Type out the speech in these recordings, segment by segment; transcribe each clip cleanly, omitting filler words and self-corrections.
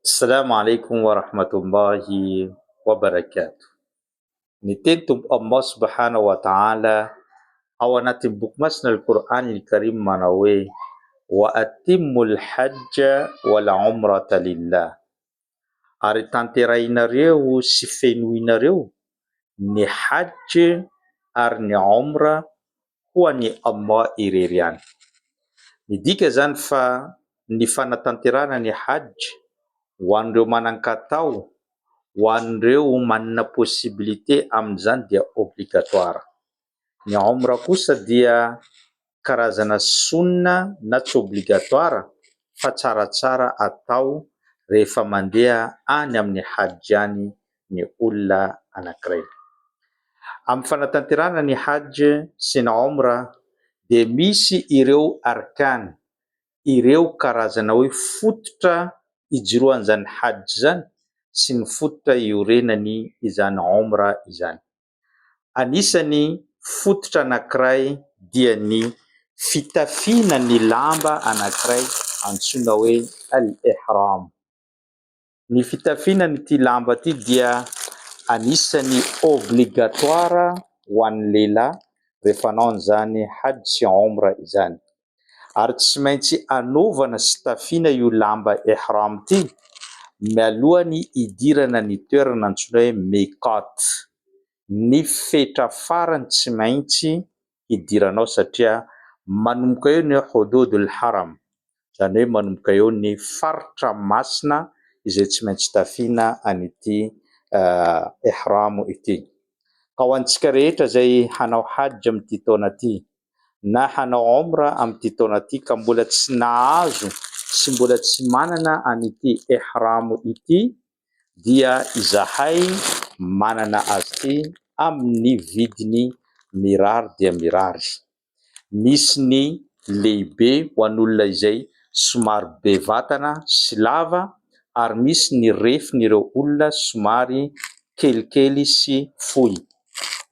Assalamu alaikum wa rahmatullahi wa barakatuh. Ny teny Tompo Allah subhanahu wa ta'ala ao anatin'ny boky masina Al-Qur'an Al-Karim manao hoe wa atimmul hajja wal umrata lillah. Ary tanterahinareo sy fenoinareo ny hajj ary ny umra ho an'i Allah irery ihany. Midika izany fa ny fanatanterahana ny Hajj ho an'ireo manan-katao, ho an'ireo manana possibilité amin'izany dia obligatoire. Ny Omra kosa dia karazana Sunnah na tsy obligatoire fa tsaratsara atao rehefa mandeha any amin'ny Hajj any ny olona anankiray. Amin'ny fanatanterahana ny Hajj sy ny Omra dia misy ireo Arkan, ireo karazana hoe fototra ijoroan'izany Hajj izany sy ny fototra iorenany izany Omra izany. Anisany fototra anankiray dia ny fitafiana ny lamba anankiray antsoina hoe Al-Ihram. Ny fitafiana an'ity lamba ity dia anisan'ny obligatoire ho an'ny lehilahy rehefa hanao an'izany Hajj sy Omra izany. Ary tsy maintsy anaovana sy tafiana io lamba Ihram ity mialohan'ny hidirana ny toerana antsoina hoe Miqat, ny fetra farany tsy maintsy hidiranao satria manomboka eo ny Hududul Haram, izany hoe manomboka eo ny faritra masina izay tsy maintsy tafiana an'ity Ihram ity. Ka ho antsika rehetra izay hanao Hajj amin'ity taona ity na hanao Omra amin'ity taona ity ka mbola tsy nahazo sy mbola tsy manana an'ity Ihram ity dia izahay manana azy ity amin'ny vidiny mirary dia mirary. Misy ny lehibe ho an'olona izay somary be vatana sy lava ary misy ny refin'ireo olona somary kelikely sy fohy.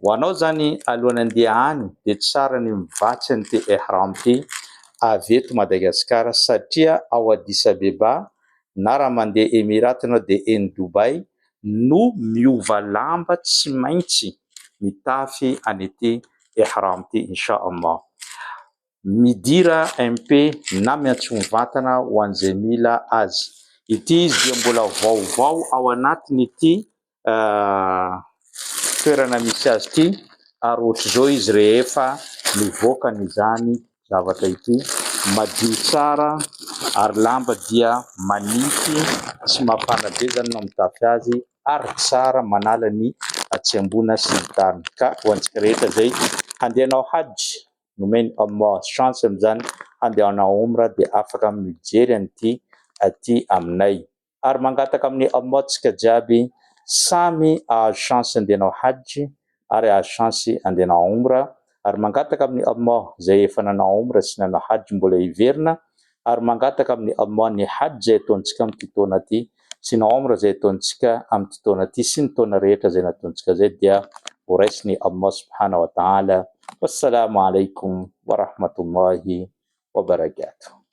Ho anao izany alohan'ny handeha any dia tsara ny mivatsy an'ity Ihram ity avy eto Madagasikara satria ao Addis Abeba na raha mandeha Emirate ianao dia eny Dubaï no miova lamba tsy maintsy mitafy an'ity Ihram ity Insha Allah. Midira MP na miantso mivantana ho an'izay mila azy. Ity izy dia mbola vaovao ao anatin'ity toerana misy azy ity ary ohatr'izao izy rehefa mivoaka an'izany zavatra ity, madio tsara ary lamba dia manify tsy mafana be izany no mitafy azy ary tsara manala ny hatsiamboana sy ny tariny ka ho antsika rehetra izay handeha hanao hajj nomen'i Allah chance amin'izany handeha hanao omra dia afaka mijery an'ity aty aminay. Ary mangataka amin'i Allah tsika jiaby samy ahazo chance andeha hanao Hajj ary ahazo chance andeha hanao Omra ary mangataka amin'i Allah izay efa nanao Omra sy nanao Hajj mbola hiverina ary mangataka amin'i Allah ny Hajj izay ataontsika amin'ity taona ity sy ny Omra izay ataontsika amin'ity taona ity sy ny taona rehetra izay nataontsika izay dia ho raisin'i Allah subhanahu wa ta'ala. Wassalamu alaikum wa rahmatullahi wa barakatuh.